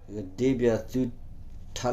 ကဒ့ဘၣ်သုထးလၢပျၢၤသ့ၣ်တဖၣ်လၢ ပှၤသးပှၢ်မၤလုၢ်အုၣ်ထါလၢဘၣ်ဃးလၢသနာ်က့ကလီ အထါလၢပျၢၤ ဘၣ်ဃးလၢနီၢ်မုၢ်အ့ဒီးခိၣ်နီၣ်လ့အထါနီၤ, ကလီဘံသံနီၢ်မုၢ်အ့န့ၣ် မုၢ်အ့ၣ်အီ, မုၢ်အ့ၣ်အီလၢဂုၢ်လၢဂုၢ်ကျိၤပူၤလဲၣ်, မုၢ်အ့ၣ်အီလၢဂုၢ်ကျိၤပူၤ မုၢ်အ့ၣ်ကွၢ်, မုၢ်အ့ၣ်ကွၢ်လီၤတၢ်လီၤတၢ်ကံၢ်ထူလဲၣ်, မုၢ်အ့ၣ်ကွၢ်လီၤတၢ်ကံၢ်ထူလဲၣ်, မုၢ်အ့ၣ်ကွၢ်လီၤတၢ်ကံၢ်ထူ မုၢ်အ့ၣ်အီ, မုၢ်အ့ၣ်အီလၢဂုၢ်လၢဂုၢ်ကျိၤမးလဲၣ်, မုၢ်အ့ၣ်အီလၢဂုၢ်ကျိၤမး မုၢ်အ့ၣ်ကွၢ်, မုၢ်အ့ၣ်ကွၢ်လီၤတၢ်လီၤတၢ်ကံၢ်ဝါလဲၣ်, မုၢ်အ့ၣ်ကွၢ်လီၤတၢ်ကံၢ်ဝါ, မုၢ်အ့ၣ်ကွၢ်လီၤတၢ်ကံၢ်ဝါ နီၢ်မုၢ်အ့ၣ်, နီၢ်မုၢ်အ့ၣ်ပှၤနၢ်ပှၤနၢ်တလိၤလဲၣ်, နီၢ်မုၢ်အ့ၣ်ပှၤနၢ်တလိၤ သံလၢထိ, သံလၢထိဖံမဲာ်, ဖံမဲာ်အဃိလဲၣ်, သံလၢထိဖံမဲာ်အဃိ, သံလၢထိဖံမဲာ်အဃိ, သံလၢထိဖံမဲာ်အဃိ ဒ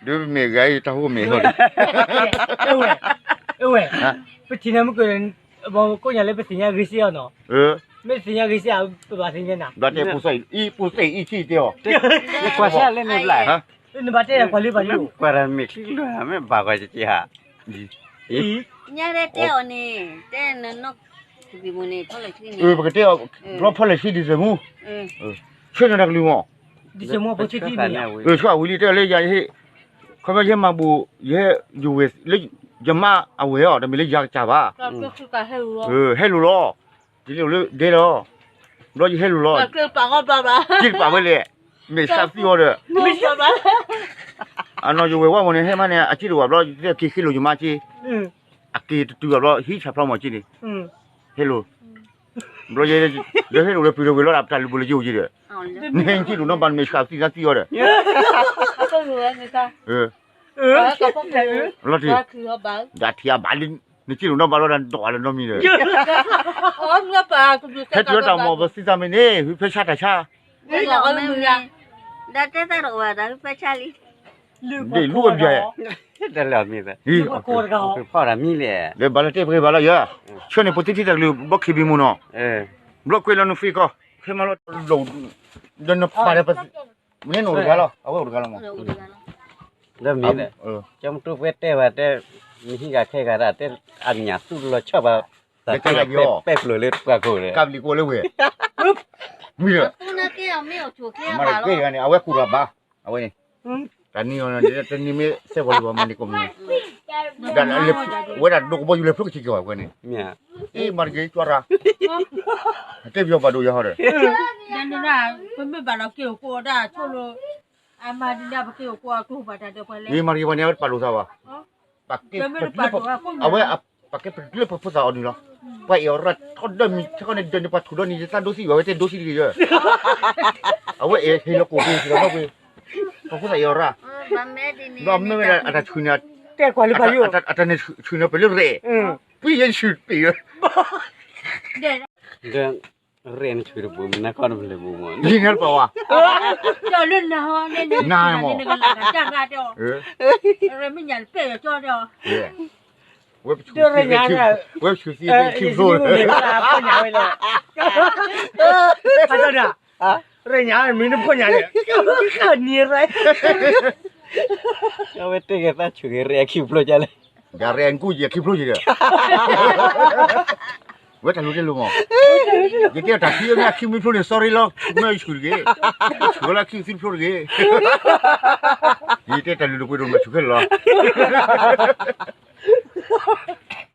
်ပမ့ၢ်ဂၤအံၤတၢ်ဟိမ့ၢ်ဟီဒီး, အဝဲ, အဝဲ, ပထံၣ်န့ၣ်မ့ၢ်က, ကိးညါလၢပသ့ၣ်ညါဂ့ၤစ့ၢ်အီၤနီၤ, မ့ၢ်သ့ၣ်ညါဂ့ၤစ့ၢ်အီၤ ပဘၣ်သ့ၣ်ညါနၤ, ဘၣ်တဲပူၤစဲအံၤ, ပူၤစဲအံၤထံၣ်တဲအီၤ, ကွၢ်ဆၣ်လၢန့ၣ်ဘျဲၣ်, နဘၣ်တဲကွၢ်လၢပှၤလၢ, ကွၢ်တၢ်မ့ၢ်ချံလၢမ့ၢ်ဘၣ်ကွၢ်ကက့ၤဧါ, ညါတဲအီၤန့ၣ်, တဲနနီၢ်, ပကတဲအီၤ, ဘျီဖီၣ်လဲၣ်ဆံဒံၣ်စဲးမူ, ဆၢနၤတကလုာ်မး, ဒံၣ်စဲးမူ, ဆၢအဝံၤလံတဲလၢယၤယဟ့ၣ်, ခီဖျိယဟဲမၤဘူၣ်, ယဟဲယဝဲၢ်လၢ, ယမါအဝဲၢ်အီၤ တမ့ၢ်လၢယၤကစၢ်ဘၣ်, ဟဲလိာ်လီၤ, ယလၢဒဲလီၤ, ဘျီယဟဲလိာ်လီၤ, က့တပာ်ဝဲလဲၣ်, မ့ၢ်ဆါသံအီၤဒီး, အနီၢ်ယဝဲၢ်ဝဲမ့ၢ်န့ၣ် ဟဲမးန့ၣ် အက့တဝဲဘျီ က့ၤဃ့လိာ်ယမါက့, အက့ၤတတုၤဘၣ်ဘျီ ဟံးဆၣ်ဖျီမီၤက့န့ၣ်, ဟဲလိာ် ဘျီယဲ, ဒီးဟဲလိာ်လၢပျံၤဒီးဝံၤလီၤဒီး ပတၢ်လူၤပိၤလၢယအိၣ်က့ဒီး, နဟဲက့လိာ်နီၢ်ဘၣ် နမ့ၢ်ဆါသံသးသံအီၤဒီး, လီၤတံၢ်, ဒီးထံၣ်အဘၣ်လံ, နက့လိာ်နီၢ်ဘၣ်လီၤဒီး နဒိးအီၤလၢနီတမံၤဒီး, ဟဲတုၤလၢတၢ်မီၤ ပသံသးမ့ၢ်န့ၣ် ဟုဖဲဆါတၢ်ဆါ, ဒီးတဲသးတအိၣ်ဘၣ်တၢ်ဟုဖဲဆါလံ, ဒ်လူအဘျီ, တၢ်လၢအမ့ၢ်, ဖီၣ်တၢ်မံလဲၣ်, ဒီးဘၣ်လၢတဲပှဲၤဘၣ်လီၤယၤ, ဆၢန့ၣ် ပသံထံတၢ်ကလုာ် ဘျီခံဘံမူနီၤ, ဘျီကွဲးလီၤနဖံးကီ, ခဲမၤလီၤ, ဒီးနဖးဒီး, မ့ၢ်နအိၣ်တဂၤလီၤ အဝဲအိၣ်တဂၤလီၤမး, ဒီးမ့ၢ်, ကၠီမတူၢ်ပှဲၤတဲဝဲတဲ, မ့ၢ်ဟံးဂၤခဲဂၤဒၣ်တဲ, အညၣ်သူၣ်လီၤဆီၣ်ဘၣ်, တၢ်ပဲာ်ဖျိးလၢပှၤခိၣ်ဒီး, ကဘျံးကအိၣ်လၢဝဲ, မ့ၢ်, မ့ၢ်, အဝဲကူၣ်တၢ်ဘၣ်, အဝဲန့ၣ်, တနံၤအံၤ, တနံၤမ့ၢ်စဲပှၤလၢပှၤမၤန့ၢ်ကိးမံၤ, ဝဲဒၣ်ဒိကဘီယူၤလဲၤဖျိကဆံက့ၤဝဲန့ၣ်, အ့ၣ်မၤတက့ၤကၠွရၤ, တဲပယီၤပာ်ဒိၣ်ယၤဟီဒီး, ပမ့ၢ်ဘၣ်လီၤက့ၤအိၣ်ကိးဒၣ်ဆိလိ, အမၤဒ်န့ၣ်ပက့ၤအိၣ်ကိးအကျိၤဘၣ်တၢ်ဒီးပှၤလဲၣ်, အ့ၣ်မၤတက့ၤပှၤန့ၣ် အဝဲတပာ်ဒိၣ်သးဘၣ်, အဝဲ, ပကဲပတကျၢၢ်ပဖိသၣ်အီၤန့ၣ်လီၤ, ပှၤအဲၣ်အီၤရၣ်ထီၣ်ဒၢမံၤ ထဲကီန့ၣ်ဒၢန့ၣ် ပှၤထူၣ်ဒီးန့ၣ် ယသးဒိစံးဘၣ်ဝဲတဲဒိစံးတဂ့ၤယၢ, အဝဲအဲၣ်ဟ့ၣ်လီၤကိၣ်က့ၤဟ့ၣ်လီၤနီၣ်ကွ့ၤ, ပှၤဖိသၣ်အဲၣ်အီၤရၣ်, ဒီးမ့ၢ်ဝဲဒၣ်အတၢ်ဆှုၣ်န့ၣ်, တဲကွၢ်လၢပှၤယိၣ်, အတၢ်န့ၣ်ဆှုၣ်န့ၣ်ပလၢရဲၣ်, ပှၤယဲဆှုၣ်ပ့ၢ်ယၢ, ဒီး ရဲၣ်နဆူၣ်တပူၤ မ့ၢ်နခီၣ်နဖျၢၣ်ပူၤမး လံနၤတပှၤဝါ ကၠီလၢနဟီန့ၣ် နကလၢ်တၢ်ဂၤတဲအီၤ ရဲမ့ၢ်ညါတပဲၣ်ယကၠီတဲအီၤ ဝဲပဆူၣ်သံ ဝဲပဆူၣ်သံ ခံဖျိလၢ ဖီၣ်ညါဝဲလီၤ ဖးတၢ်ဒၣ် ရဲၣ်ညါမ့ၢ်နဖီၣ်ညါန့ၣ် နံၤရဲၣ် အဝဲတဲက့ၤသးဆူၣ်က့ၤရဲၣ်ခံဖျိကလဲၣ် ယရဲၣ်ကူၣ်ယဲၢ်ခံဖျိကဒီး ဝဲတၢ်လူၤတဲလိၤမး ယတဲတၢ်ခံမ့ၢ်ခံမ့ၢ်ဖျိန့ၣ် sorry လီၤ မ့ၢ်ဆူၣ်တဂ့ၤ ဆူၣ်ဝဲလၢခံသံဖျိတဂ့ၤ ယတဲတၢ်လူၤတပှ့ၤဒိၣ်မးဆူၣ်ခဲလၢာ်လီၤ